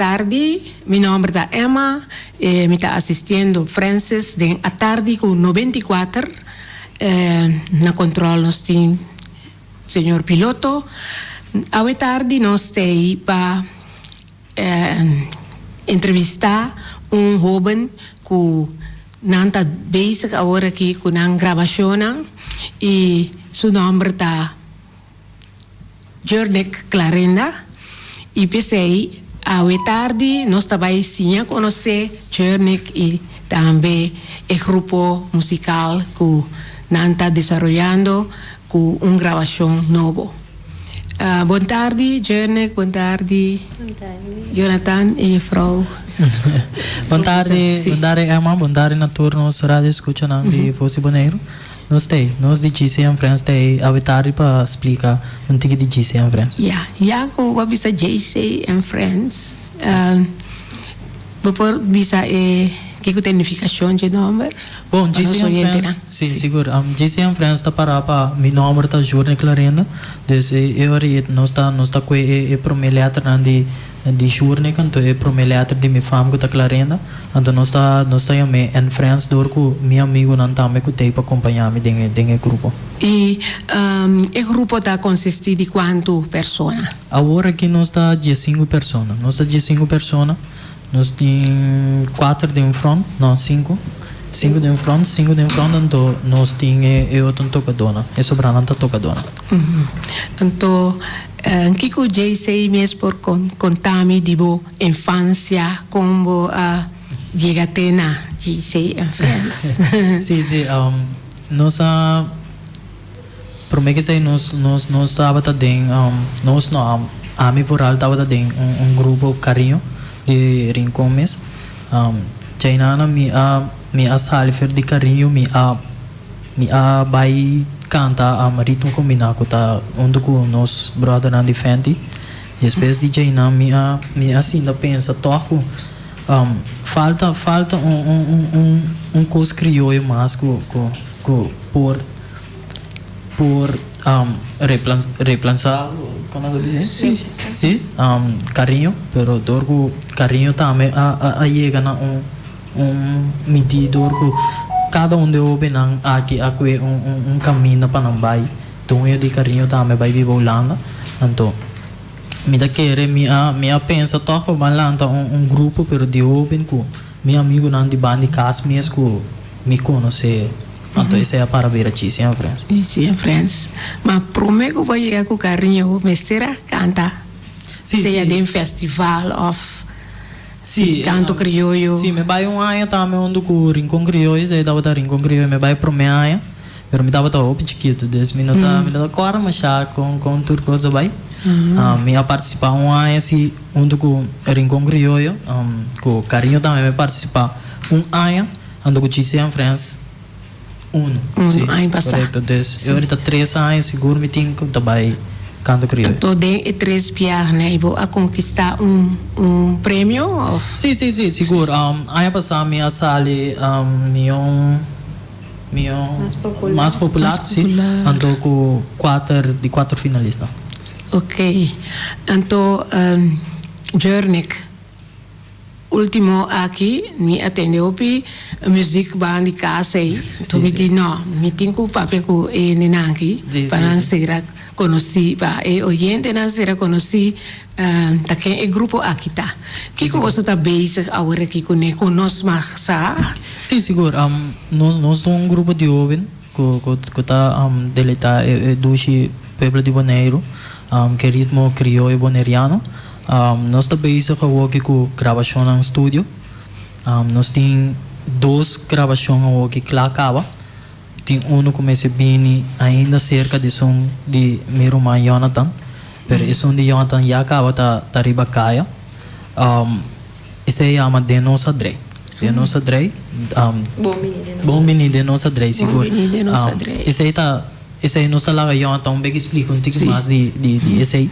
Tardi, mi nomber ta Emma, mi ta asistiendo Francis den atardi ku 94. Na control nos tin señor piloto. Awe tardi nos t'ei pa entrevista un hoben ku nan ta bezig awor aki ku nan grabashonnan i su nomber ta Jurnick Clarenda y p'esey awe tardi nos ta bay siña conoce Jurnick y tambe e grupo musical cu nan ta desaroyando cu un grabacion nobo. Bon tardi Jurnick, bon tardi Jonathan y juffrouw. Bon tardi, bon tardi Emma, bon tardi na tur nos radio escuchanan di Voz di Boneiru. Nos t'ei, nos di GC and Friends t'ei awe tardi pa splika un tiki di GC and Friends. Ya, ya ku bo a bisa JC and Friends, bo por bisa e kiko ta e nifikashon dje nòmber? Bon, GC and Friends, si, sigur. GC and Friends ta pará pa mi nòmber ta Journey Clarenda, dus e ora ei nos ta nos ta kue e promé lèternan di Di Journek anto e prome letter di mi fam ku ta Clarenda, anto nos ta nos ta yam'é and friends dor ku mi amigunan tambe ku t'ei pa kompañá mi den e den e grupo. I e grupo ta konsistí di kuantu persona? Awor aki nos ta diesinku persona. Nos ta diesinku persona. Nos tin kuater den front, no, sinku. Sinku den front, sinku den front anto nos tin e e otro tokadónan. E sobranan ta tokadónan. Anto Kiko JC mes por konta mi di bo infansia, kon bo a yega te na JC and Friends? Sí, sí, nos a prome ke esei nos nos nos tabata den nos no ami vooral tabata den un grupo Cariño di Rincon mes. Djainana mi a mi a sali for di Cariño mi a. Mi a bai canta a Ritmo Combina cu ta hunto cu nos brothernan di Fenty. Despues di djeinan mi a mi a sinta pensa toch cu falta falta un un un un un cos crioyo mas cu cu cu por por replan replansa como nan ta bisa? Si. Si cariño pero door cu cariño tambe a a a yega na un. Un mididor ku kada un di e hobennan aki a kue un un kaminda pa nan bai. Doño di Cariño tambe bai biba Hulanda. Anto mi ta kere mi a mi a pensa tòg pa ban lanta un un grupo pero di hoben ku mi amigunan di ban di kas mes ku mi konosé. Anto esei a para bira Chisi en Friends. Chisi en Friends. Ma promé ku bo a yega ku Cariño bo mester a kanta sea den festival òf. Sí, Canto crioyo. Sí, mi bai un aña tambe huntu ku Rincon Crioyo, esei tabata Rincon Crioyo, mi bai promé aña, pero mi tabata hopi chikitu, dus mi no ta mi no ta kòrda mashá kon kon tur kos a bai. Mi a partisipá un aña sí huntu ku Rincon Crioyo, ku Cariño tambe mi a partisipá un aña, anto ku Chise and Friends. Uno. Uno Sí, aña pasá. korekto. Dus e ora ta tres aña sigur mi tin ku ta bai Kanto Krioyo. Anto den e tres biahanan ei bo a konkistá un un premio òf? Sí, sí, sí, sigur. Aña pasá mi a sali mion mion Mas popular. mas popular, Mas sí. popular. Anto ku kuater di kuater finalista. Oké. Anto Jurnick. Ultimo aki mi a tende hopi muziek ban di cas ey, enton mi di no, mi tin cu papia cu e hendenan aki pa nan sera conoci, pa e oyentenan sera conoci ta ken e grupo aki ta. Kico boso ta bezig awor aki cune cu nos mag sa? Si, sigur. Nos nos ta un grupo di hoben cu cu ta deleita e dushi pueblo di Boneiru, ke ritmo crioyo boneriano. Nos ta bezig awoki ku grabashonnan studio. Nos tin dos grabashon awoki kla kaba. Tin unu ku mester bini ainda serka di esun di mi ruman Jonathan, pero esun di Jonathan ya kaba ta ta riba kaya. Esei yama Den Nos A Drei. Den Nos A Drei. Bon bini den nos. Bon bini den nos a drei, sigur. Bon bini den nos a drei. Esei ta. Esei nos ta laga Jonathan un bek splika un tiki mas di di esei.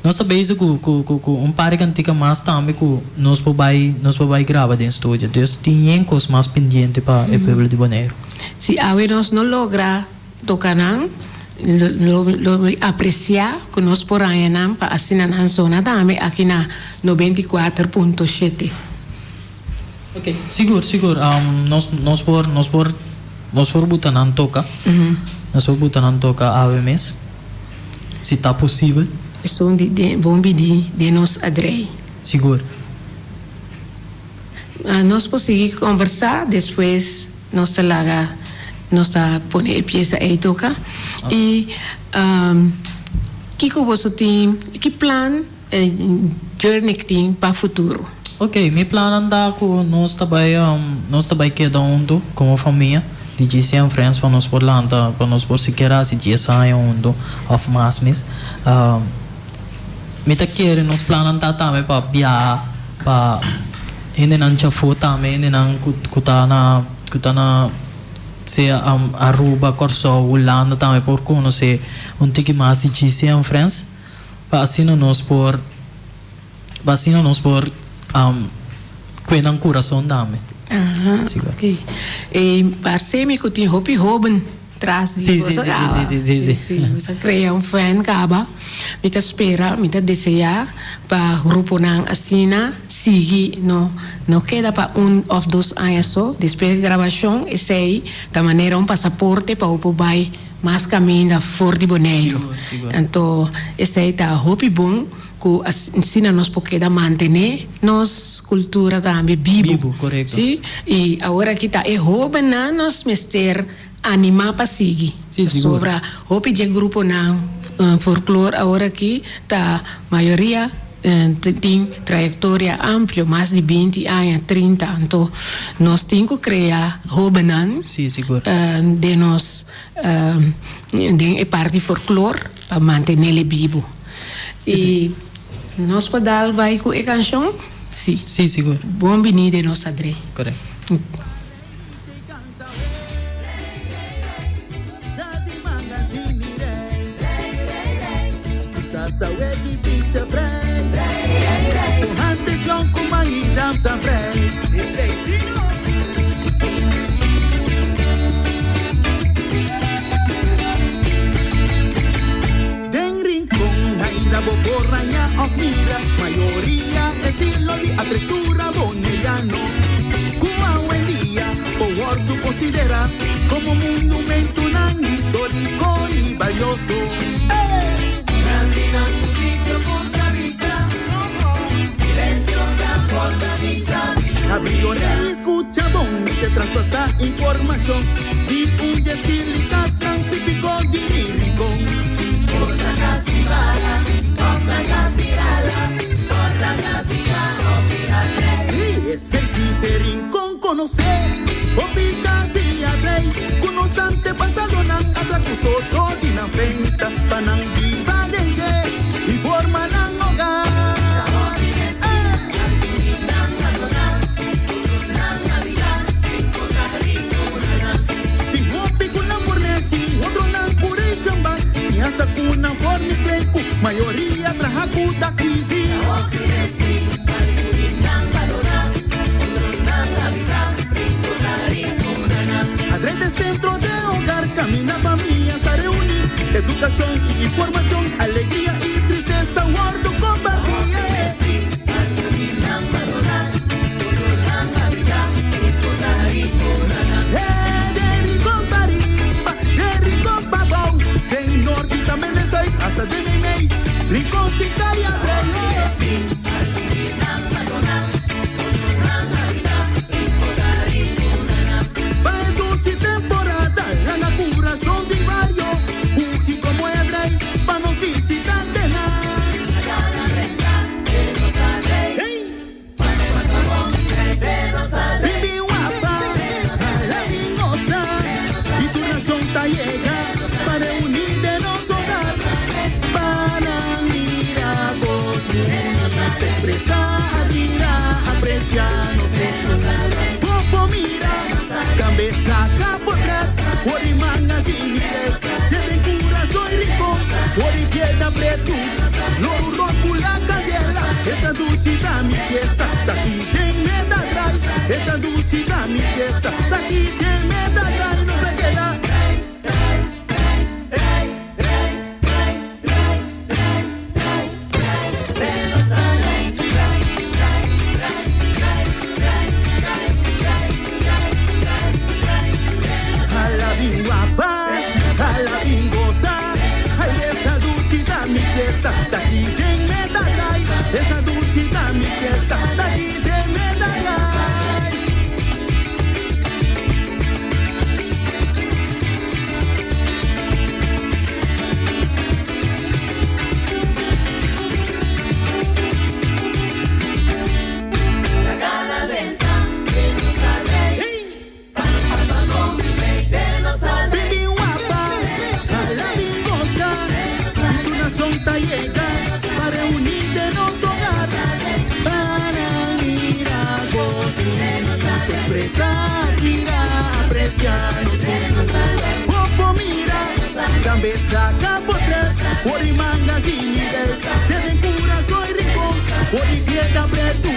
Nos ta bezig ku ku ku un par di kantika mas tambe ku nos por bai nos por bai graba den studio. Dus tin yen kos mas pendiente pa e pueblo di Boneiru. Si awe nos no logra toka nan. Lo lo mi apresiá ku nos por haña nan pa asina nan zona tambe aki na 94.7. Ok, sigur, sigur. Nos nos por nos por nos por buta nan toka. Nos por buta nan toka awe mes, si ta posibel. Esun di den bon bidí den nos a drei. Sigur. Nos por sigui kombersá despues nos ta laga nos ta pone e piesa ei toka. I kiko boso tin, ki plan Jurnick tin pa futuro? Ok, mi plannan ta ku nos ta bai nos ta bai keda huntu komo famia di GCN Friends pa nos por lanta pa nos por sikiera hasi dies aña huntu òf mas mes. Mi ta kere nos plannan ta tambe pa biaha pa hendenan djafó tambe, hendenan ku ta na ku ta na sea Aruba, Kòrsou, Hulanda tambe por konosé un tiki mas di GCN Friends pa asina nos por pa asina nos por kue nan kurason tambe. Aha, ok. E parse mi ku tin hopi hóben tras di boso kaba. Sí, sí, sí, sí, sí. Boso a krea un fan kaba. Mi ta spera, mi ta deseá pa gruponan asina sigui, no no keda pa un òf dos aña so. Despues di grabashon esei ta manera un pasaporte pa bo por bai mas kaminda for di Boneiru. Anto esei ta hopi bon. Ku asina nos por keda mantené nos kultura tambe bibu. Bibu, korekto. Sí, i awor aki ta e hóbennan nos mester animá pa sigui. Sí, sigur. Pasobra hopi dje gruponan folklor awor aki ta mayoria tin trayektoria amplio, mas di 20 aña, 30. Anto nos tin ku krea hóbennan. Sí, sigur. Den nos den e parti folklor pa mantenele bibu. I nos por dal bai ku e kanshon? Sí. Sí, sigur. Bon bini den nos adré. Korèkt. Den Rincon ainda bo por raña of mira mayoria estilo di arquitectura boneriano cu awendia por wordo considera como monumentonan historico y balioso. Habri orea y scucha bon, mi te traspasa informacion di un dje estilitasnan tipico di mi Rincon. Sí, esey sí te Rincon conoce, hopi casi a rey, cu nos antepasadonan a tra cu soto di nan frenta pa nan biba den dje y forma nan hogar. Tin hopi ku nan por nesi, otronan ku rechamba, i hasta ku nan formi klei ku mayoria traha ku ta krisi. Adres de sentro de hogar kaminda famia sa reuní, edukashon i informashon, alegria i tristesa wòrdu kompartí. Esta dushi ta mi fiesta, ta ki den meta drai. Bin wapa, hala bin goza, Tur nacion ta yega pa reuni den nos hogar, Para mira goza, expresa, admira, aprecia nos cultura. Bo por mira, tambe saca potret, for di magazine idee, te den Curaçao y Rincon, for di piedra pretu,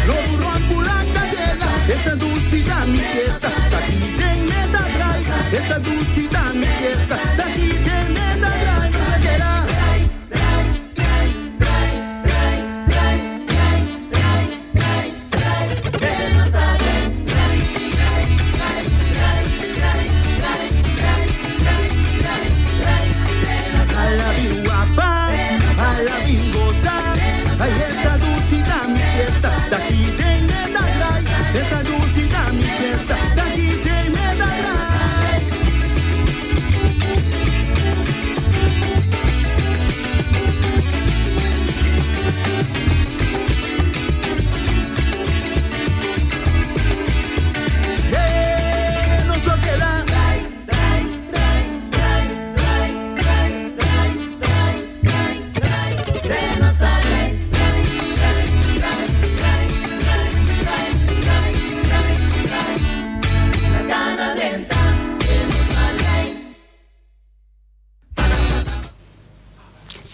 Lobu rond pura candela, Esta dushi ta mi fiesta, ta ki den meta drai, Esta dushi ta mi fiesta, ta ki den meta drai, Nos ta keda. Ala bin wapa, ala bin goza, Ay esta dushi ta mi fiesta, ta ki den meta drai, Esta dushi ta mi fiesta, ta ki den meta drai. Hey, nos lo keda.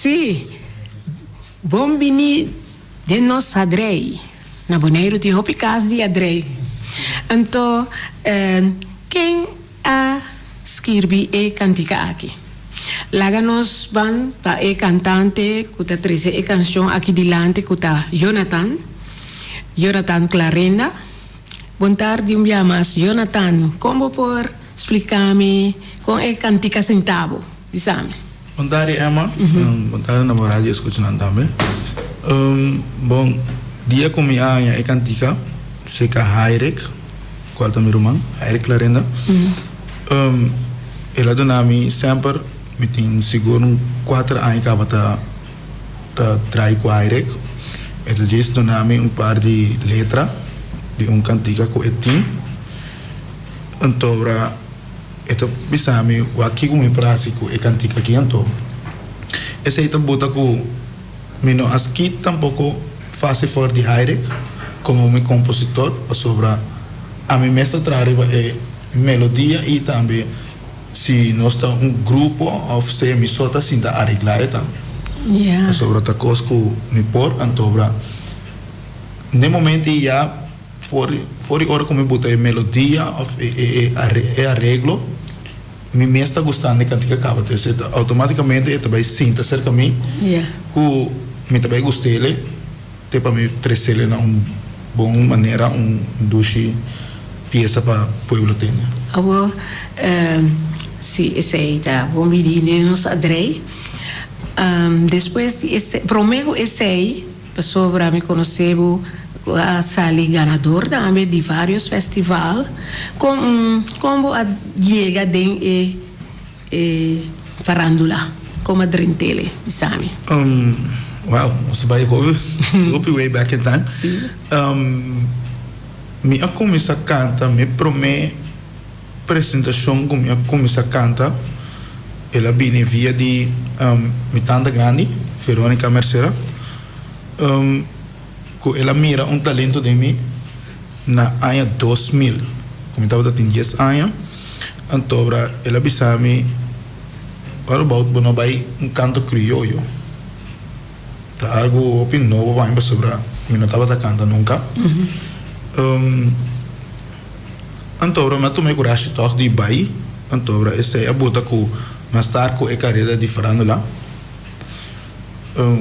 Sí, bon bini den nos hadrei. Na Boneiru tin hopi kas di hadrei. Anto, ken a skirbi e kantika aki? Laga nos ban pa e kantante ku ta trese e kanshon aki dilanti ku ta Jonathan, Jonathan Clarenda. Bon tardi un bia mas Jonathan, kon bo por splika mi kon e kantika sinta bo? Bisa mi. Bon tardi Emma, bon tardi na bo radio escuchanan tambe. Bon dia ku mi a haña e kantika seka Hairik, kual ta mi ruman, Hairik Clarenda. El a duna mi semper, mi tin sigur un kuater aña kaba ta ta trai ku Hairik. E ta djis duna mi un par di letra di un kantika ku e tin. Antobra e ta bisa mi wak kiko mi por hasi ku e kantika aki anto esei ta buta ku mi no a skit tampoko fásil for di Hairik komo mi kompositor pasobra ami mes ta traha riba e melodia i tambe si nos ta un grupo òf sea mi so ta sinta areglá e tambe pasobra ta kos ku mi por antobra n'e momento ei ya For for di ora ku mi buta e melodia òf e e e areglo, mi mes ta gustando e kantika kaba. Entonces e ta outomátikamente e ta bai sinta serka mi ku mi ta bai gust'ele te pa mi tres'ele na un bon manera, un dushi piesa pa pueblo tende. Awor, si esei ta bon bini den nos adrei. Despues di esei, promé ku esei. Pasobra mi konosé bo ku a sali ganador tambe di varios festival. Kon kon bo a yega den e e farandula? Kon a drentele? Bisa mi. Wow, nos ta bai hopi hopi way back in time. Si. Mi a kuminsá kanta mi promé presentashon ku mi a kuminsá kanta el a bini via di mi tanta grandi, Veronica Mercera, ku el a mira un talento den mi na aña 2000, ku mi tabata tin dies aña. Antobra el a bisa mi, What about bo no bai un kanto krioyo? Ta algu hopi nobo pa mi pasobra mi no tabata kanta nunka. Antobra mi a tuma e kurashi tòg di bai. Antobra esei a buta ku mas tar ku e karera di farándula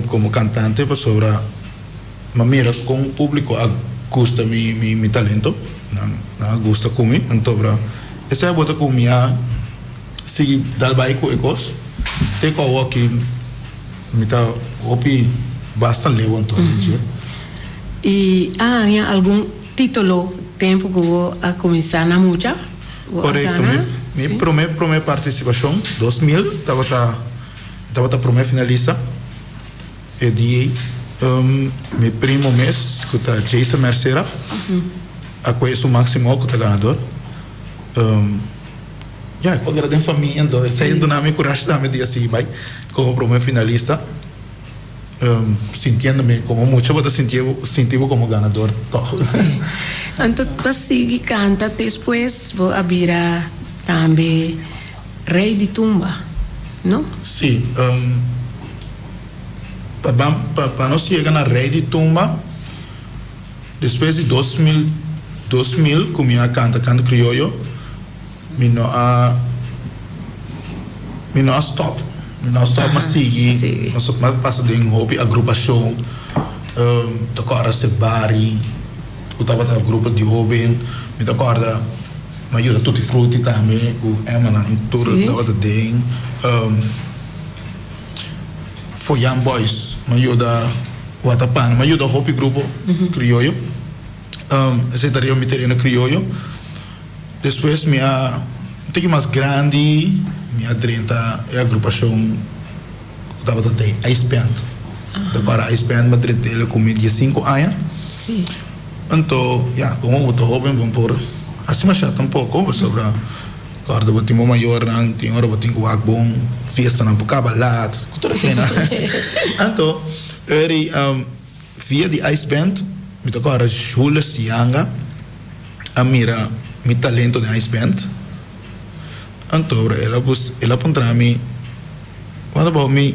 komo kantante pasobra mi a mira kon públiko a gusta mi mi talento. Nan a gusta ku mi. Antobra esei a buta ku mi a sigui dal bai ku e kos te ku awoki mi ta hopi. basta leu anto den dje. I a haña algun título tempu ku bo a kuminsá na mucha? Bo a Korekto, gana? mi mi promé promé partisipashon 2000 tabata tabata promé finalista e dia ei mi primo mes ku ta Jason Mercera a kohe su máksimo ku ta ganador. Ya, e kos den famia anto esei a duna mi kurashi tambe di a sigui bai komo promé finalista. Sintiéndome komo mucha bo ta sinti bo sinti bo komo ganador tòg. Sí. Anto bo a sigui kanta despues bo a bira tambe rei di tumba, no? Sí. Pa ban pa nos yega na rei di tumba despues di 2000 2000 ku mi a kanta kanto krioyo. Mi no a mi no a stop mi no a stop m'a sigui m'a pasa den hopi agrupashon ta kòrda Sebari ku tabata grupo di hoben mi ta kòrda m'a yuda Tutti Frutti tambe ku Emmanan tur tabata den Foyan Boys m'a yuda Watapana m'a yuda hopi grupo krioyo esei ta riba mi tereno krioyo. Despues mi a un tiki mas grandi, mi a drenta e agrupashon ku tabata den Ice Band. Ta kòrda Ice Band mi a drenta el ku mi diesinku aña. Anto ya, komo bo ta hoben bo por hasi mashá tampoko pasobra kòrda bo tin bo mayornan, tin ora bo tin ku wak bon fiestanan por kaba lat, ku tur eseinan. Anto eri via di Ice Band mi ta kòrda Jules Yanga. A mira mi talento den Ice Band. Anto el a bus el a puntra mi, What about mi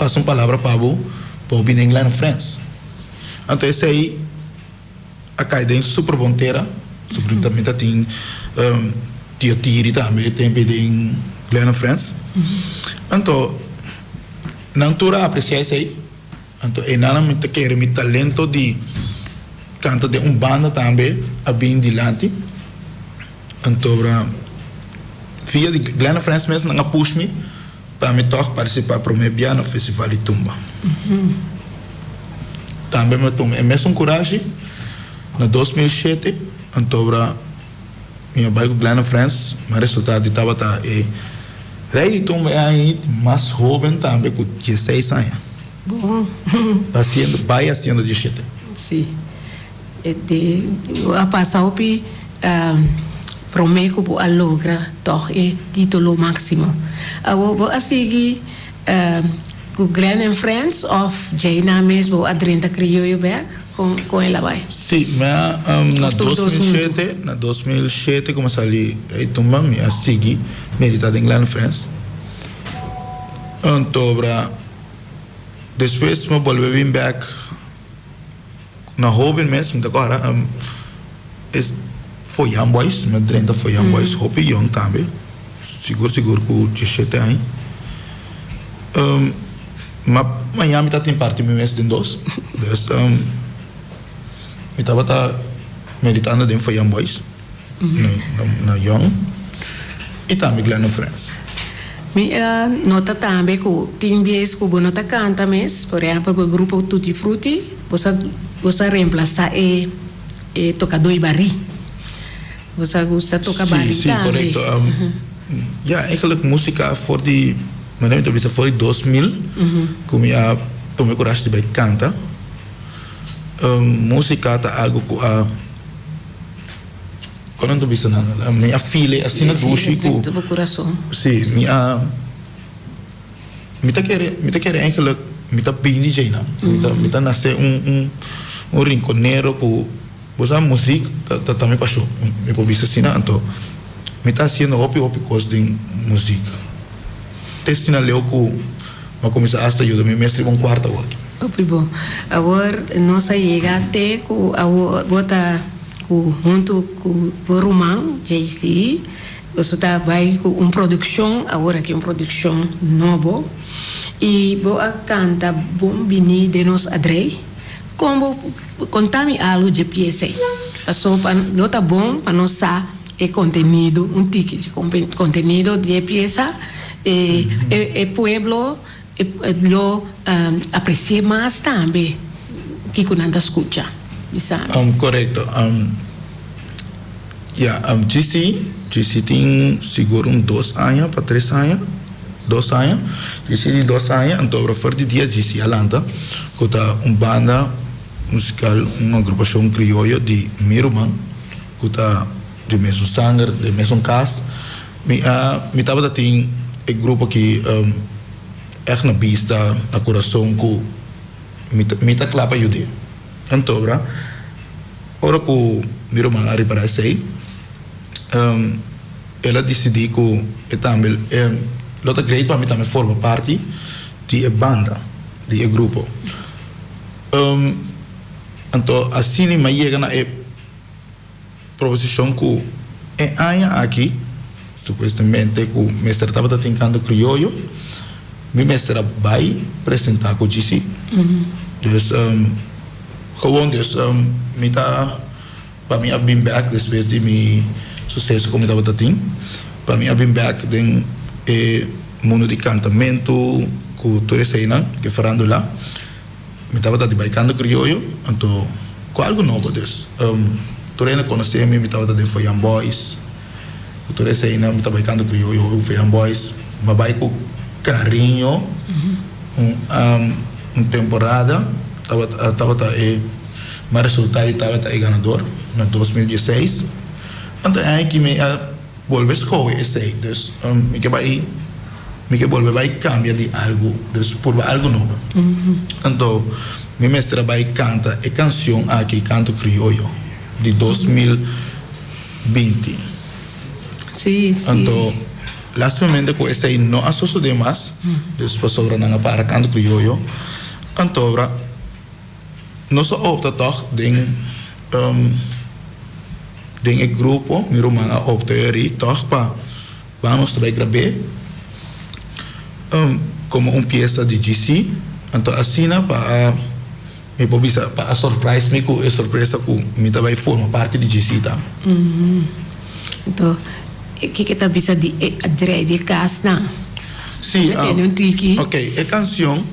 pasa un palabra pa bo pa bo bini den Glen of Friends? Anto esei a kai den super bon tera. Su mi ta tin Tio Tiri tambe tempe den Glen of Friends. Anto nan tur a aprecia esei. Anto einan mi ta kere mi talento di kanta den un banda tambe a bin dilanti. Anto via di Glen Friends mes nan a push mi pa mi tòg partisipá promé bia na festival di tumba. Tambe mi a tuma e mesun kurashi na 2007 anto Mi a bai ku Glenn Friends, ma resultado di tabata e rei di tumba e aña mas hoben tambe ku dieseis aña. Bon. Haciendo, bai haciendo dieshete. Si. E te a pasa hopi prome ku bo a logra tòg e titulo máksimo. Awor bo a sigui ku Glenn and Friends òf djei nan mes bo a drenta krioyo bèk? Kon kon el a bai? Sí, mi a na Of tur dos huntu? 2007, na 2007 ku mi a sali ei tumba mi a sigui meditá den Glen Friends. Antobra despues mi a bolbe bin bèk na hoben mes mi ta kòrda es Foyan Boys, mi a drenta Foyan Boys hopi yòn tambe, sigur sigur ku diesshete aña. Ma maña mi ta tin parti mi mes den dos. Dus mi tabata meditando den Foyan Boys na Yong i tambe Glen of Friends. Mi a nota tambe ku tin bies ku bo no ta kanta mes, por ehèmpel ku e grupo Tutti Frutti, bo sa bo sa remplasá e e tokadó di barí. Bo sa gusta toka barí Sí, sí, tambe. korekto. Ya, eigenlijk músika for di. Manera mi ta bisa for di 2000 ku mi a tuma e kurashi di bai kanta. Músika ta algu ku a kon nan ta bisa nan mi a feel e asina dushi ku Bo kurason. Si mi a mi ta kere mi ta kere eigenlijk mi ta bin di djei nan mi ta mi ta nase un un un rinkonero ku Bo sa muziek ta ta mi pasion, mi por bisa asina, anto mi ta haciendo hopi hopi cos den muziek. Te asina leu cu mi a cuminsa hasta yuda mi mes riba un cuarto awor aki. Hopi bon. Awor nos a yega te cu awor bo ta cu hunto cu bo ruman JC boso ta bay cu un produccion awor aki un produccion nobo y bo a canta Bon Bini den nos Adrey. Con bo Konta mi algu dje pies ei. Paso pa lo ta bon pa nos sa e kontenido, un tiki dje kontenido di e piesa. E e pueblo. E lo apreci'é mas tambe kiko nan ta scucha, mi sa. Corecto. Ya, GC, GC tin sigur un dos aña pa tres aña, dos aña. GC di dos aña, anto ora for di dia GC a lanta cu ta un banda musical, un agrupacion crioyo di mi ruman cu ta di mesun sanger, di mesun cas. Mi a, mi tabata tin e grupo aki ègt na bista, na kurason ku mi ta, mi ta kla pa yud'é. Antobra, ora ku mi ruman a ripará esei, el a disidí ku e tambe lo ta great pa mi tambe forma parti di e banda, di e grupo. Anto asina mi a yega na e. Proposicion cu e aña aki supuestamente cu mester tabata tin canto crioyo, mi mester a bay presenta cu GC. Dus gewoon dus mi ta pa mi a bin bek despues di mi suceso cu mi tabata tin, pa mi a bin bek den e mundo di cantamento cu tur eseynan, ke farandula. Mi tabata di bai kanta krioyo, anto ku algu nobo dus. Tur hende konosé mi, mi tabata den Foyan Boys. Ku tur eseinan mi ta bai kanta krioyo hopi ku Foyan Boys. Mi a bai ku kariño un un temporada tabata tabata e mi a resultá di tabata e ganador na 2016. Anto e aña aki mi a Bolbe skohe esei, dus mi ke bai, mi ke bolbe bai kambia di algu, dus purba algu nobo. Anto mi mester a bai kanta e kansion aki, Kanto Krioyo, di 2020. Sí, sí. Anto lastimamente ku esei no a sosode mas, dus pasobra nan a para Kanto Krioyo, anto ora nos a opta tòg den. Den e grupo mi ruman a opta eri tòg pa ban nos ta bai grab'é komo un piesa di GC. Anto asina pa a mi por bisa pa a surprise mi ku e sorpresa ku mi ta bai forma parti di GC tambe. Anto kiko ta bisa di e adrè di e kasnan? Sí, Mi tende un tiki. ok e kansion.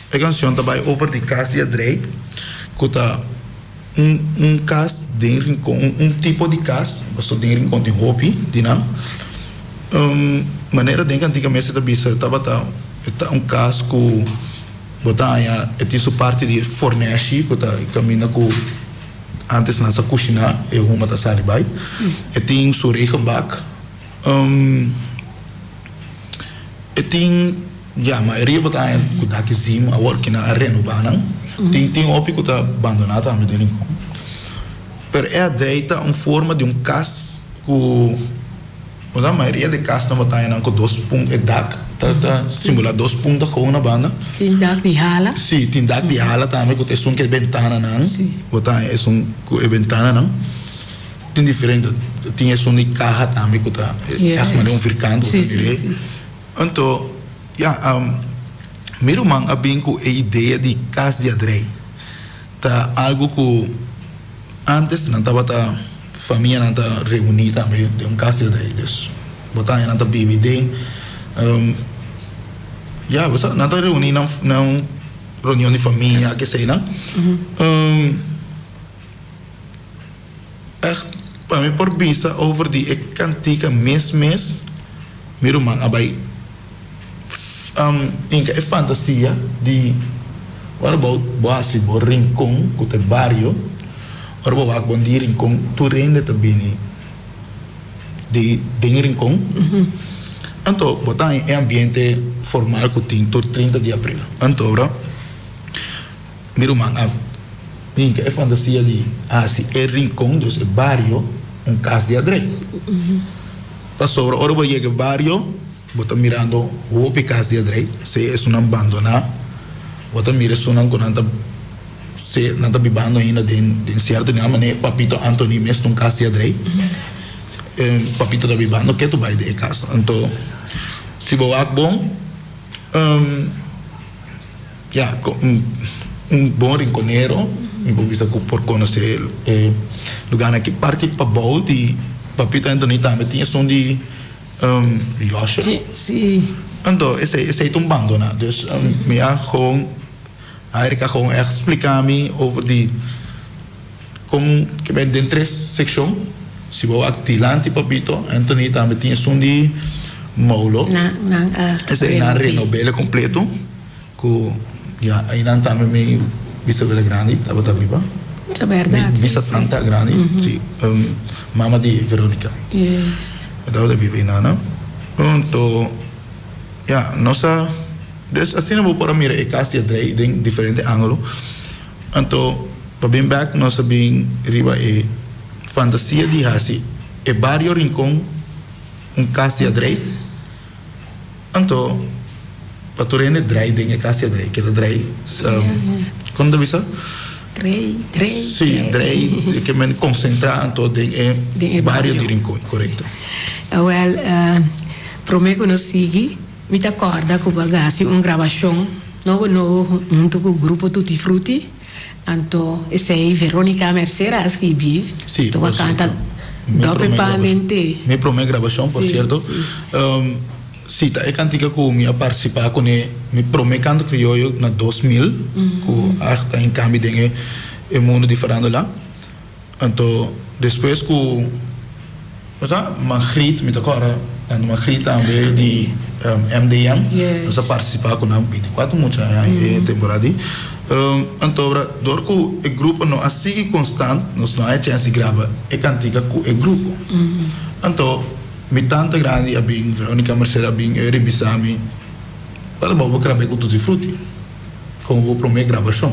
E kanshon ta bai over di kas di Adrey ku ta un un kas den Rincon, un tipo di kas, pasobra den Rincon tin hopi di nan. Manera den kantika mester ta bisa tabata e ta un kas ku bo ta haña e tin su parti di forneshi ku ta kaminda ku antes nan sa kushiná e huma ta sali bai. E tin su regenbak. E tin ya mayoria bo ta haña ku daki zim awor ki nan a renobá nan. Tin tin hopi ku ta bandoná tambe den Rincon. Pero e adrei ta un forma di un kas ku bo sa mayoria di kasnan bo ta haña nan ku dos pun e dak ta ta simulá dos punta gewoon na banda. Tin dak di hala. Si tin dak di hala tambe ku ta esun ku e bentananan. Bo ta haña esun ku e bentananan. Tin diferente, tin esun di kaha tambe ku ta ègt manera un firkant ku ta mir'é. Anto, ya, mi ruman a bin ku e idea di kas di adrei. Ta algu ku ántes nan tabata, famianan ta reuní tambe den un kas di adrei. Dus, bo ta haña nan ta bibi den, ya, bo sa, nan ta reuní na un reunion di famia, keseinan. Echt, pa mi por bisa over di e kantika mes mes, mi ruman a bai hinka e fantasia di ora bo bo hasi bo rincon ku ta e bario, ora bo wak bon di rincon tur hende ta bini di den rincon, anto bo ta haña e ambiente formal ku tin tur 30 di april. Anto ora. Mi ruman a hinka e fantasia di hasi e rincon, dus e bario, un kas di adrei. Pasobra ora bo yega e bario, bo ta mirando hopi kas di adrei, sea esunnan bandoná, bo ta mira esunnan ku nan ta sea nan ta bibando ainda den den sierto nivel, manera Papito Anthony mes ta un kas di adrei. Papito ta bibando ketu bai den e kas. Anto si bo wak bon. Ya, un bon rinconero, mi por bisa cu por conoce e lugarnan aki. Parti pabou di Papito Anthony tambe tin esun di. Josje. Si. Anto esei esei ta un bandona. Dus mi a gewoon Eric a gewoon echt splika mi over di kon ke ben den tres sekshon. Si bo wak dilanti Papito Anthony tambe tin esun di Moulo. Nan nan a Esei nan renob'é kompleto. Ku ya einan tambe mi bisawela grandi tabata biba. Ta bèrdat, Mi si, bisa si. tanta grandi, si, mama di Veronica. Yes. E tabata biba einan. Anto, ya, nos a, dus asina bo por a mira e kas di a drei den diferente ángulo. Anto, pa bin bèk nos a bin riba e fantasia di hasi e bario Rincon un kas di a drei. Anto pa tur hende drei den e kas ya drei keda drei kon ta bisa? Drei, drei, Si, drei ke men konsentrá anto den e bario di Rincon, korekto. Awèl, promé ku nos sigui, mi ta kòrda ku bo a hasi un grabashon nobo nobo huntu ku grupo Tutti Frutti, anto esei Veronica Mercera a skibi, Si, tu a kanta Dope Pan den Te. Mi promé grabashon, por sierto. Si, ta e kantika ku mi a partisipá kuné, mi promé kanto krioyo na 2000, ku a ta in kambio den e mundu di farándula. Anto despues ku sa Margriet, mi ta kòrda tantu Margriet tambe di MDM, nos a partisipá ku nan 24 mucha aña e temporada di. Anto ora dor ku e grupo no a sigui konstant, nos no a e chèns di graba e kantika ku e grupo. Anto mi tanta grandi a bin, Veronica Merced a bin e ribisa mi, Wèl bo por grab'é ku Tutti Frutti komo bo promé grabashon.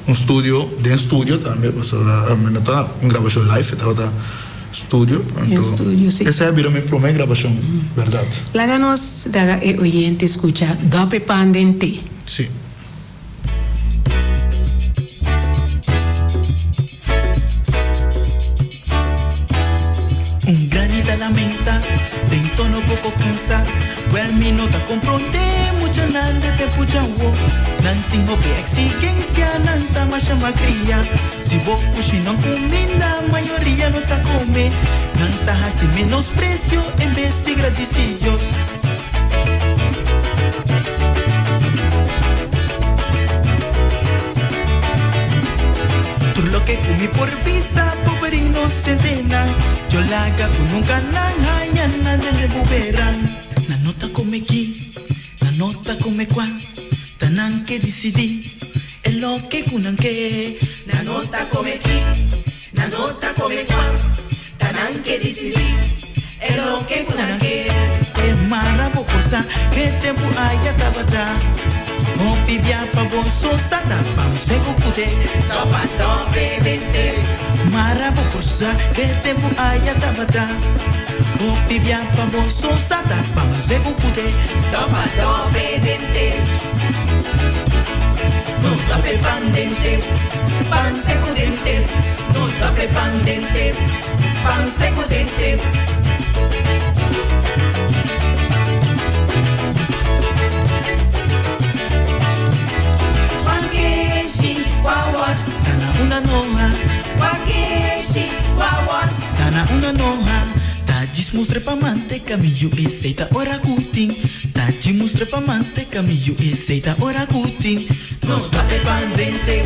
Un studio, den studio tambe, pasobra mi no ta un grabashon live, e tabata studio. Den studio, si. Esei a bira mi promé grabashon, bèrdat. Laga nos laga e oyente skucha Dope Pan den Te. Si. Un grandi ta lamenta den tono poco cansa. Wel mi no ta compronde muchanan de tempo djawo. Nan tin hopi exigencia, nan ta masha malcria. Si bo cushina un cuminda, mayoria no ta come. Nan ta haci menosprecio en bes di gradici Dios. Tur loke ku mi por bisa, pober inosentenan, Yo laga ku nunka nan haña nan den den buberan. Nan no ta kome ki, nan no ta kome kua, ta nan ke disidí e loke ku nan ke. Nan no ta kome ki, nan no ta kome kua, ta nan ke disidí e loke ku nan ke. E mara bo por sa ke tempu aya tabata hopi bia pa bo so sa ta pan seku kute. Topa tope dente. Mara bo por sa ke tempu aya tabata hopi bia pa bo so sa ta pan seku kute. Topa tope dente. No tope pan dente, pan seku dente. No tope pan dente, pan seku dente. Pakeshi wawas. Tana una noha. Pakeshi wawas. Tana una noha. Ta djis mustra pa manteca mi yu esey ta ora cu tin. Ta djis mustra pa manteca mi yu esey ta ora cu tin. No tape pan dente,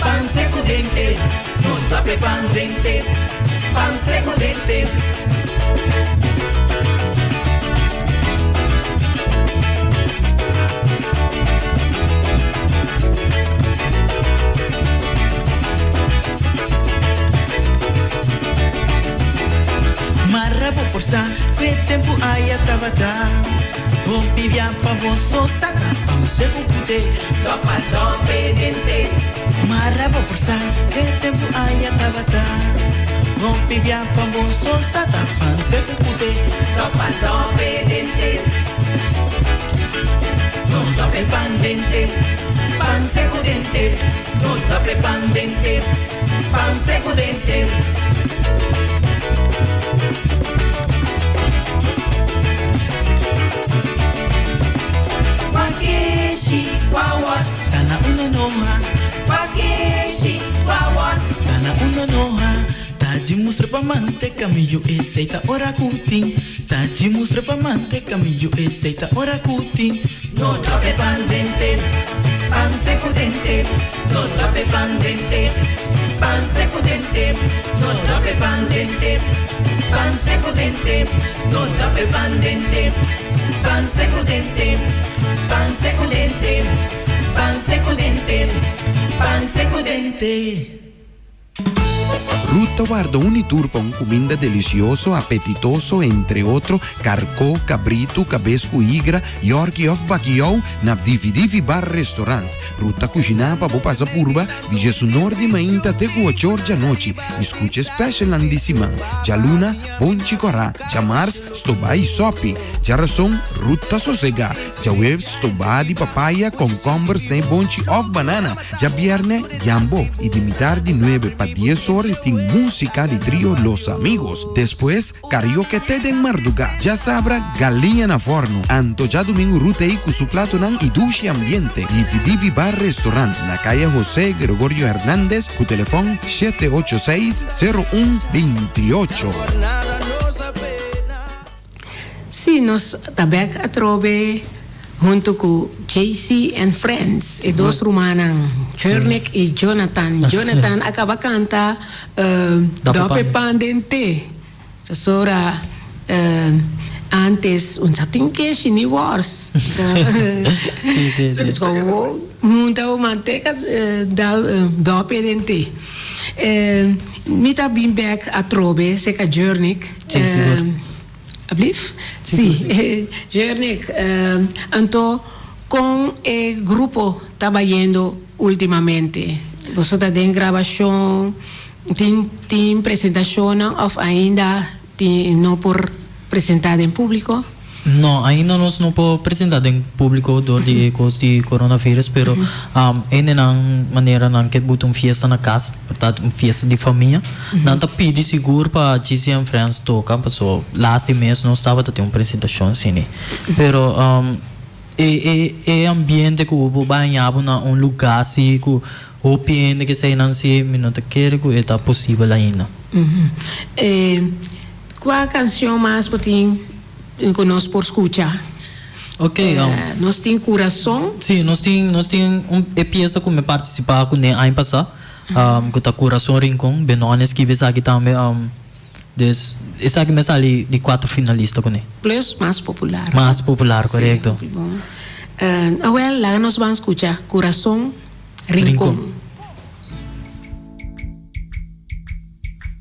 pan secu dente. No tape pan dente, pan secu dente. Marra bo por sa cu e tempu aya tabata hopi bia pa bo so sa ta pan secu cute. Topa tope dente. Marra bo por sa cu e tempu aya tabata hopi bia pa bo so sa ta pan secu cute. Topa tope dente. No tope pan dente, pan secu dente. No tope pan dente, pan secu dente. Pakeshi wawas. Tana una noha. Pakeshi wawas. Tana una noha. Ta di. mustra pa manteca mi yu esey ta ora cu tin Ta dji mustra pa manteca mi yu esey ta ora cu tin No tope pan dente, pan secu dente No tope pan dente, pan secu dente No tope pan dente, pan secu dente No tope pan dente, pan secu dente Pan secu dente, pan secu dente Pan secu dente. Ruth ta warda un i tur pa un kuminda delisioso, apetitoso, entre otro, karkó, kabritu, kabes ku igra, yòrki òf bakiou na Divi Divi Bar Restaurant. Ruth ta kushiná pa bo pasa purba di djesunor di mainta te ku ochor djanochi i skucha e specialnan di siman, djaluna, bonchi kòrá, djamars, stobá i sòpi, djarason, Ruth ta sosegá, djaweves, stobá di papaya, kònkòmber, snei bonchi òf banana. Djabièrnè, Yambo, i di mitar di nuebe pa dies or tin músika di trio Los Amigos. Despues, karaoke te den mardugá. Djasabra, galiña na fòrnu. Anto djadumingu Ruth ei ku su platonan i dushi ambiente. Divi Divi Bar Restaurant na Kaya José Gregorio Hernandez ku telefòn shete ocho seis, sero un, bintiocho. Sí, nos ta bek atrobe hunto cu JC and Friends, e dos rumannan, Jernick y Jonathan. Jonathan a caba canta Dope Pan den Te. Pasobra antes un sa tin keshi ni wors. Hunta bo manteca dal dope den te. Mi ta bin bek atrobe cerca Jernick. Ablief? Sí. Jernick, anto con e grupo ta bayendo ultimamente? Boso ta den grabacion, tin tin presentacionnan of ainda tin no por presenta den publico? No, ainda nos no por presenta den publico door di e cos di coronavirus, pero hendenan manera nan ke buta un fiesta na cas, por ta un fiesta di famia, nan ta pidi sigur pa GC and Friends toca, paso laatste mes nos tabata tin un presentacion asina. Pero e e e ambiente cu bo bai haña bo na un lugar asi cu hopi hende keseinan si mi no ta kere cu e ta posibel ainda. Kua kansion mas bo tin ku nos por skucha? Ok, Nos tin Kurason. Sí, nos tin, nos tin un e piesa ku mi partisipá kuné aña pasá, ku ta Kurason Rincon. Benoni a skibi esaki tambe. Dus esaki mi a sali di kuater finalista kuné. Plus mas popular. Mas popular, korekto. Sí, hopi bon. Awel, laga nos ban skucha Kurason Rincon.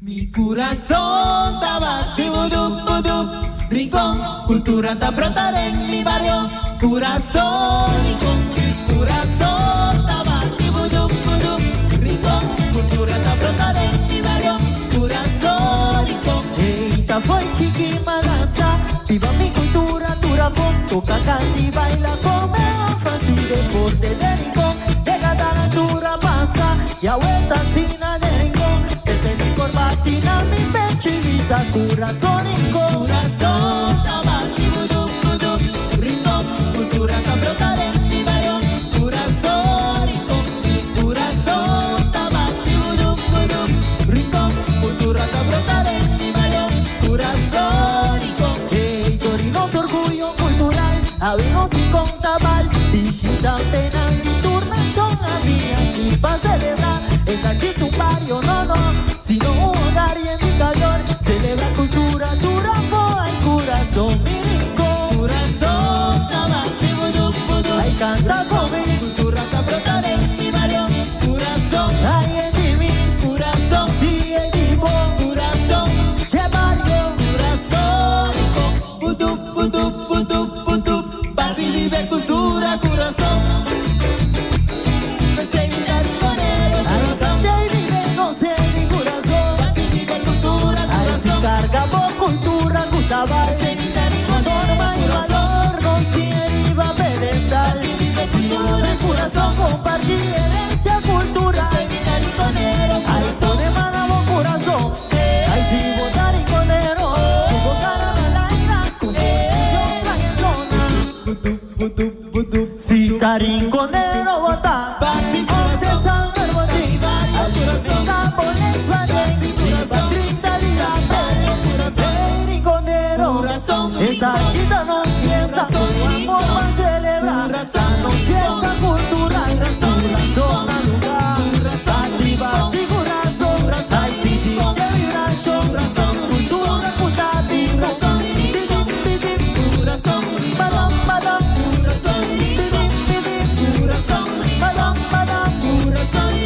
Mi curazon ta bati budup budup Rincon, cultura ta brota den mi bario Curazon Rincon, mi curazon ta bati budup budup Rincon, cultura ta brota den mi bario Curazon Rincon. Ey ta fo'i chiki malanta Biba mi cultura tur afo Toca canta y baila come of haci deporte den Rincon Degada tur a pasa y awe ta asina den Rincon Desde mi cor bati na mi pecho y bisa Curazon Rincon Curazon ta bati budup budup Rincon Cultura ta brota den mi bario Curazon Rincon Mi curazon ta bati budup budup Rincon Cultura ta brota den mi bario Curazon Rincon Hey tori nos orguyo cultural Awe nos Rincon ta bal Bishitantenan di tur nashon a bini aki pa celebra E ta djis un bario no no Sino un hogar yen di calor Celebra cultura tur afo Ay curazon mi Rincon Curazon ta bati budup budup Ay canta con mi Cultura ta brota den mi bario Curazon Ay e di mi Curazon Si e di bo Curazon Dje bario Curazon Rincon Budup budup budup budup Bati libe cultura Curazon P'esei mi ta rinconero Curazon Ay vive goce mi curazon Bati libe cultura Curazon Ay carga bo cultura cu ta bai P'esei mi ta rinconero Norma y valor nos tin riba pedestal Bati libe cultura Curazon Comparti herencia cultural P'esei mi ta rinconero Curazon Ay pone mano na bo curazon Ay si bo ta rinconero Cu bo cara na laira Cu bo orgullo fly en zona Si ta rinconero bo ta Once sanger bo tin Alimenta bo lengua den Riba trinta di. Esaki ta nos fiesta, ku amor ban selebrá. Ta nos fiesta kultural, kurason na lugá. Bati bati kurason, ai sinti dje vibrashon. Kultura ku ta bibu, bidi bidi. Badam badam, bidi bidi. Badam badam,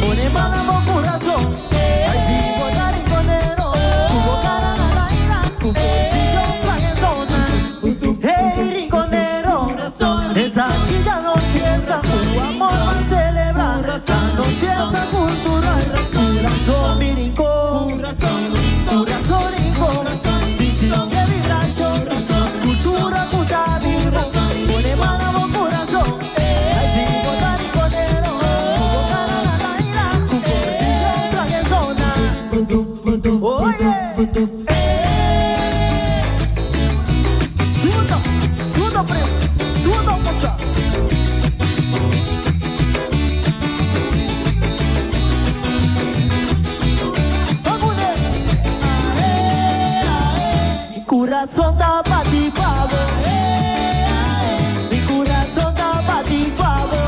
pone man na bo kurason. Ay si bo ta rinconero, ku bo cara na laira, ku bolsillo flag en zona. Hey rinconero, esaki ta nos fiesta, ku amor ban celebra. Ta nos fiesta cultural, curazon mi rincon, curazon rincon, sinti e vibracion, cultura ku ta bibo, pone man na bo curazon. Ay si bo ta rinconero, ku bo cara na laira, ku bolsillo flag en zona. Oye! Suda, suda primo, suda mucha. Mi curazon ta bati pa bo. Mi curazon ta bati pa bo.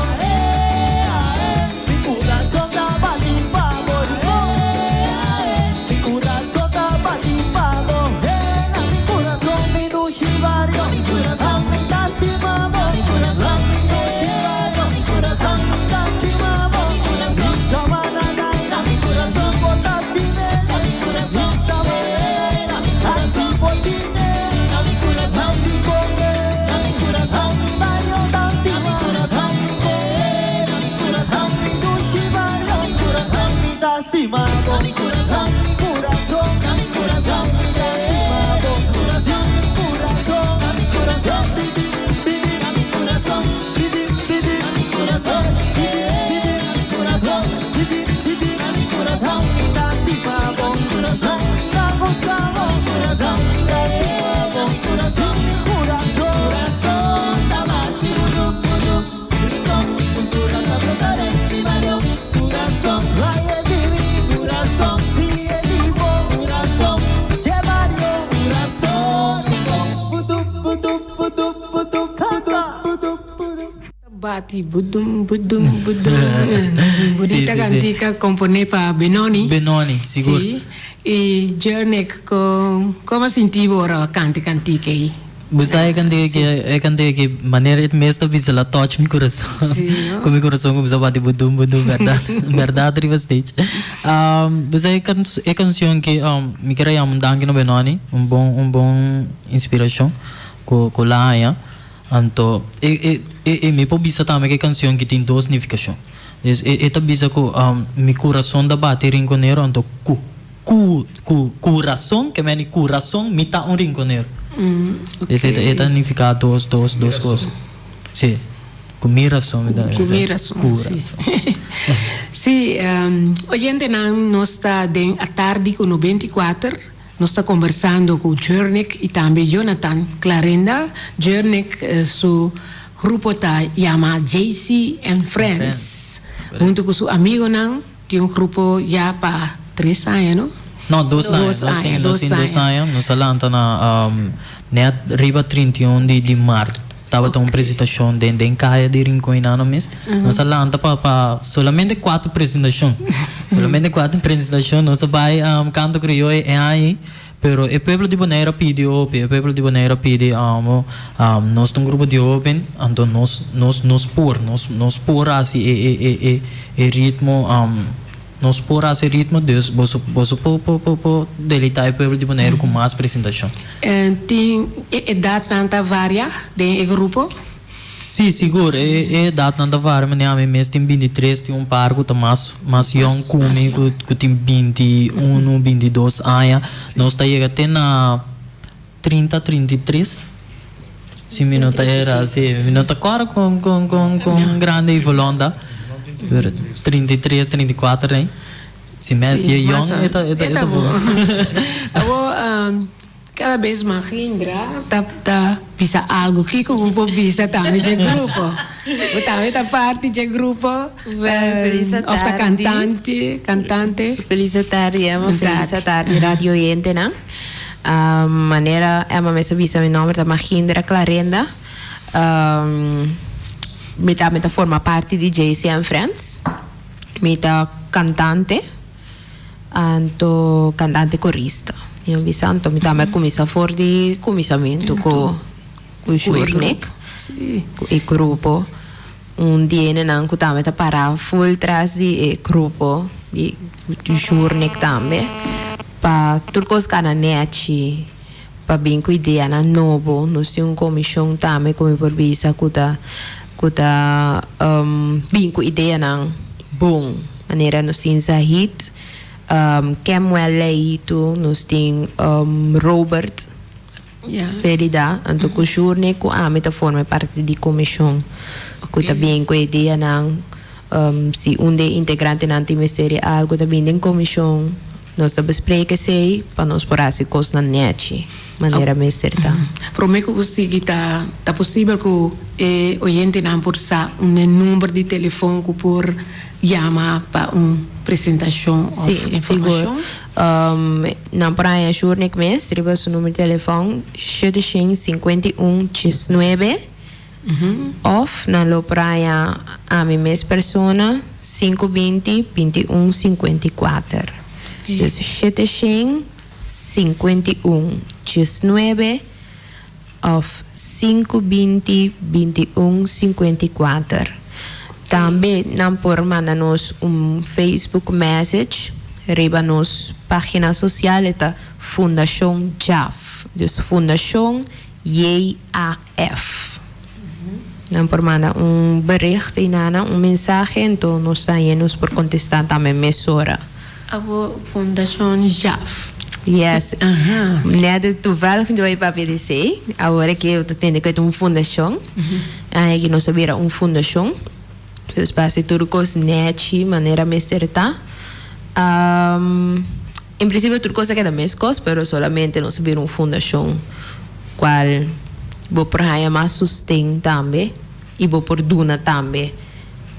Mi curazon ta bati pa bo. Mi curazon ta bati pa bo. Na mi curazon mi dushi bario. Ami ta stima bo. Mi dushi bario. Ami ta stima bo. Mi sabana naira. Bo ta stim'e. Mi sabana naira. Asi bo tine. Ami konge. Ami bario ta stima. Ami dushi bario. Ami ta stima bo. Mi curazon. Mi ta stima bo. Mi curazon. Bidi, bidi. Bidi, bidi. Bidi, bidi. Bidi, bidi. Ami ta stima bo. Ami ta goza bo. Ami ta stima bo. Mi curazon. Ay, e di mi. Si, e di bo. Dje bario. Canta. Bati budum budum budum. Bunita Sí, sí, sí. cantica compone pa Benoni. Benoni, sigur. Sí. Y Jernick, con, como a sinti bo ora canta e cantica ei? Bo sa e cantica ki, e cantica ki manera e mes ta bisa la touch mi corazon. Sí, no? Cu mi corazon cuminsa bati budum budum, berdad, berdad riba stage. Bo sa e can, e cancion ki mi kier a yama un danki na Benoni, un bon, un bon inspiracion cu, cu la haña. Anto, e, e, e, e mi por bisa tambe cu e cancion ki tin dos nificacion. Dus e, e ta bisa cu mi curason ta bati rinconero, anto cu, cu, cu curason, ke meni curason, mi ta un rinconero. Dus e ta, e ta nifica dos, dos, dos cos. Si, cu mi rason mi ta. Cu mi rason, si. Curason. Si, oyentenan, nos ta den atardi cu 94. Nos ta kombersando ku Jurnick i tambe Jonathan Clarenda. Jurnick su grupo ta yama JC and Friends. Huntu ku su amigonan tin un grupo ya pa tres aña, no? No, dos aña. Nos tin nos tin dos aña. Nos a lanta na net riba 31 di di mart. Tabata un presentashon den den kaya di Rincon Inano mes. Nos a lanta pa pa solamente kuater presentashon. Solamente kuater presentashon. Nos a bai Canto Crioyo e aña ei. Pero e pueblo di Bonaire a pidi hopi. E pueblo di Bonaire a pidi nos ta un grupo di hoben, anto nos nos nos por nos nos por hasi e e e e e ritmo. Nos por haci ritmo, dus boso boso por por por por deleita e pueblo di Boneiru cu mas presentacion. Tin e edadnan ta varia den e grupo? Si, sigur e e edadnan ta varia, manera ami mes tin 23, tin un par cu ta mas mas yong cu mi cu cu tin 21, 22 aña. Nos ta yega te na 30, 33, si mi no ta era, si mi no ta kòrda kon kon kon kon grandi Yvolon ta, pero 33, 34 rei. Si mes ye yong e ta e ta e ta bon. Awor kada bes Mahindra ta ta bisa algu, kiko bo por bisa tambe dje grupo? Bo tambe ta parti dje grupo òf ta kantante kantante? Felis atardi Emma, felis atardi radio oyentenan. Manera Emma mes a bisa mi nomber ta Magindra Clarenda. Mi tambe ta forma parti di JC and Friends. Mi ta cantante, anto cantante corista. Mi a bisa anto mi tambe a cuminsa for di cuminsamentu cu cu Shurnick, cu e grupo. Un di enenan cu tambe ta para full tras di e grupo di Shurnick tambe pa tur cos cana nechi. Pa bin ku ideanan nobo. Nos tin un komishon tambe ku mi por bisa ku ta ku ta bin ku ideanan bon. Manera nos tin Zahid, Kemuel Leito, nos tin Robert Ferida, anto ku Shurne ku ami ta forma e parti di komishon ku ta bin ku ideanan. Si un di e integrantenan tin mester di algu ta bin den komishon. Nos ta bespreek esei pa nos por hasi kosnan nechi manera mester ta. Prome ku bo sigui ta ta posibel ku e oyentenan por sa un e number di telefon ku por yama pa un presentashon òf Sí, informashon? sigur. Nan por haña Shurnick mes riba su number di telefon shete shen sinkuenta i un chisnuebe Of nan lo por haña ami mes persona sinku 20 21 54. Dus 751 19 of sinku 20 21 54. Tambe nan por manda nos un Facebook message riba nos pagina social e ta Fundashon JAF. Dus Fundashon JAF. Nan por manda un bericht einana, un mensahe, enton nos ta haña nos por kontestá tambe mesora. Abo Fundashon JAF. Yes. Net toevallig mi ta bai papia di esei. Awor ke bo ta tende ku e ta un fundashon. Aña aki nos a bira un fundashon. Dus pa hasi tur kos nechi manera mester ta. En principio tur cos a keda mescos, pero solamente nos a bira un fundacion cual bo por haya mas sosten tambe y bo por duna tambe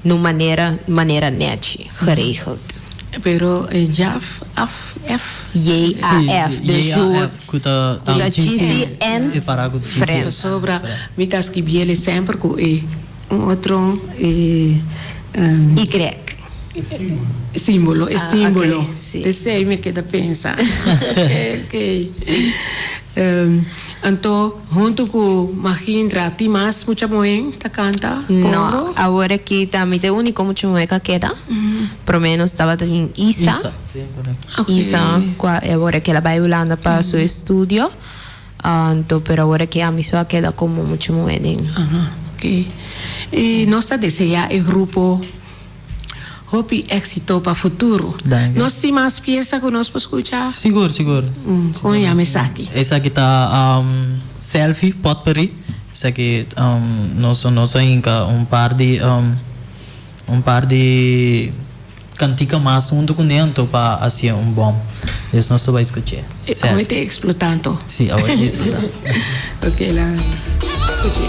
na un manera manera nechi, geregeld. Pero e JAF, af, F? JAF, de Jour, cu ta GC and Friends. Pasobra mi ta skibiele semper cu e un otro e. Y. Simbolo, e simbolo. Esei mi keda pensa. Ok. Anto huntu ku Mahindra tin mas mucha muhé ta kanta koro? No, awor aki ta mi ta e úniko mucha muhé ku a keda. Promé nos tabata tin Isa. Isa ku awor aki el a bai Hulanda pa su estudio. Anto pero awor aki ami so a keda komo mucha muhé den. Aha, ok. I nos ta deseá e grupo hopi éxito pa futuro. Danki. Nos tin mas piesa ku nos por skucha? Sigur, sigur. Kon yama esaki? Esaki ta Selfie Potpourri. Esaki nos nos a hinka un par di un par di kantika mas huntu kuné anto pa hasié un bòm. Dus nos ta bai skuch'é. Awor ta eksplotá anto. Si, awor ta eksplotá. Ok, laga nos skuch'é.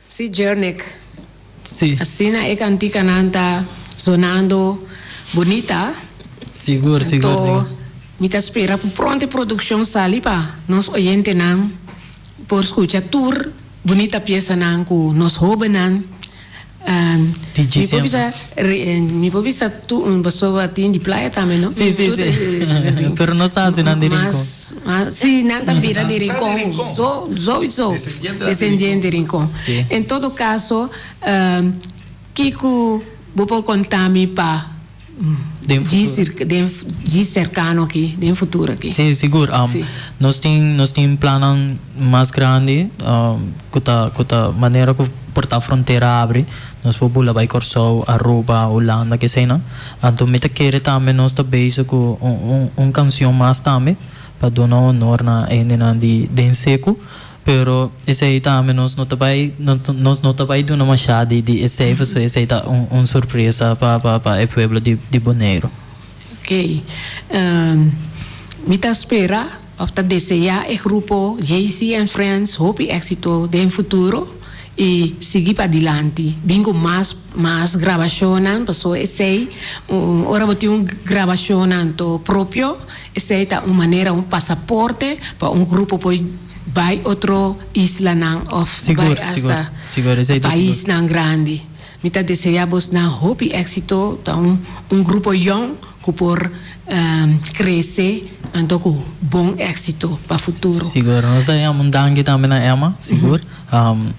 Sí, Jernick. Sí. Asina e kantikanan ta zonando bunita. Sigur, sigur, Anto, sigur. mi ta spera ku pronto e produkshon sali pa nos oyentenan por skucha tur bunita piesanan ku nos hobennan DJ Mi por siempre. bisa mi por bisa tu pasobra tin di playa tambe no? Sí, sí, Tur sí. Pero no sa hasi nan di Rincon. Mas, mas, sí, nan ta bira di Rincon. So, sowieso. Descendiente Descendiente di Rincon. Sí. En todo caso, kiko bo por konta mi pa Den dji futuro. den dji serkano aki, den futuro aki? Sí, sigur. Sí. Nos tin, nos tin plannan mas grandi ku ta, ku ta manera ku por ta frontera abri, nos por bula bai Kòrsou, Aruba, Hulanda, keseinan. Anto mi ta kere tambe nos ta bezig ku un, un, un kanshon mas tambe pa duna honor na hendenan di den seku. Pero esei tambe nos no ta bai, nos, nos no ta bai duna mashá di, di esei pasobra esei ta un, un sorpresa pa, pa, pa e pueblo di, di Boneiru. Ok. Mi ta spera of ta deseá e grupo JC and Friends hopi éxito den futuro y sigui padilanti. Bin cu mas mas grabacionnan pasobra esei ora bo tin un grabacionnan to propio esei ta un manera un pasaporte pa un grupo por bai otro islanan of Sigur, bai sigur, hasta sigur, esei ta sigur. paisnan grandi. Mi ta desea bosnan hopi éxito, ta un un grupo yong ku por krese anto ku bon éxito pa futuro. Sigur, nos ta yama un danki tambe na Emma, sigur.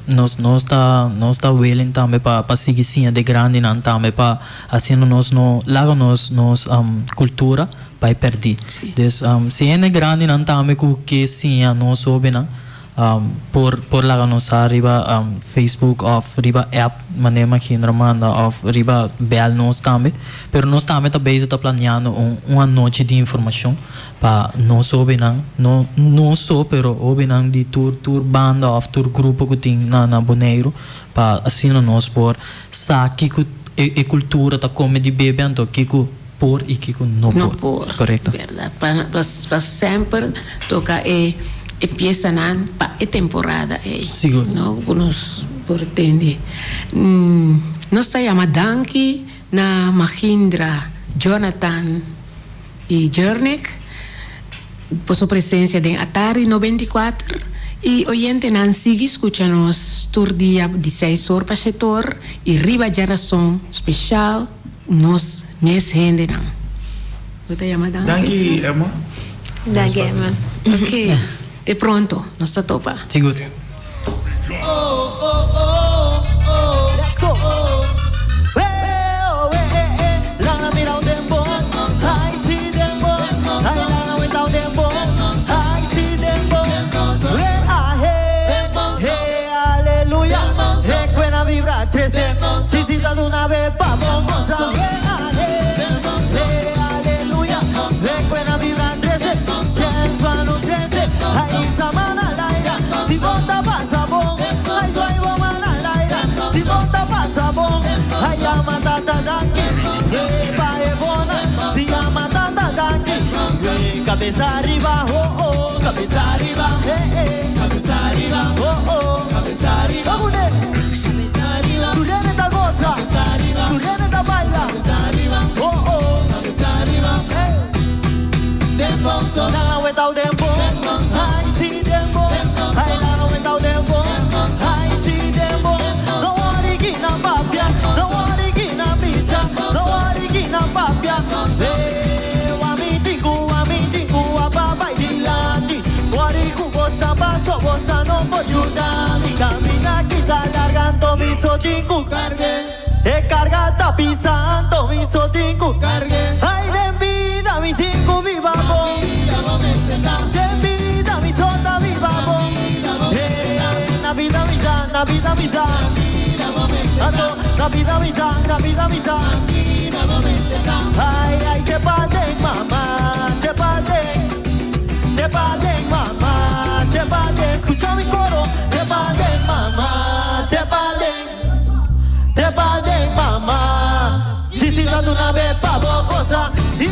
Nos nos ta nos ta willing tambe pa pa sigui siña de grandinan tambe pa asina nos no laga nos nos kultura bai pèrdí. Dus si hende grandinan tambe ku ke siña nos hóbennan Por por laga nos sa riba Facebook of riba app manera Magendra manda of riba bel nos tambe. Pero nos tambe ta bezig ta planeando un un anochi di informacion pa nos hobennan, no nos so pero hobennan di tur tur banda of tur grupo cu tin na na Boneiru pa asina nos por sa kico. e e kultura ta kome di bebe anto kiko por i kiko no No por. por. Korekto. Bèrdat. Pa pa pa semper toka e e piesanan pa e temporada ei. Sigur. No ku nos por tende. Nos ta yama danki na Magindra, Jonathan i Jernick por su presencia den Atari 94 i oyentenan sigui skucha nos tur dia di seis or pa shete or i riba djarason special nos mes hendenan. Bo ta yama danki? Danki Emma. Danki Emma. Ok, te pronto, nos ta topa. Sigur. Cabeza arriba, oh oh, cabeza arriba, eh eh, cabeza arriba, oh oh, cabeza arriba. Cabeza arriba, tu rene ta goza, cabeza arriba, tu rene ta baila, cabeza arriba, oh oh, cabeza arriba, eh. Dembozo, la weta o dembo, ay si dembo, ay la weta o dembo, ay si dembo. No origina papia, no origina misa, no origina papia. Eh, ami tinku, ami tinku, apa bai dilanti. Wari ku bosa paso, bosa no por ayudar. Camina kita largando mi sotinku cargue. E carga ta pisando mi sotinku cargue. Ay den vida mi tinku viva bo. Den vida mi sota viva bo. Eh, na vida vida, na vida vida. Ando, na vida vida, na vida vida. Ay, ay, te paden, mamá, te paden. Te paden, mamá, te paden. Escucha mi coro. Te paden, mamá, te paden. Te paden, mamá. Chisita de una vez pa' cosa. Y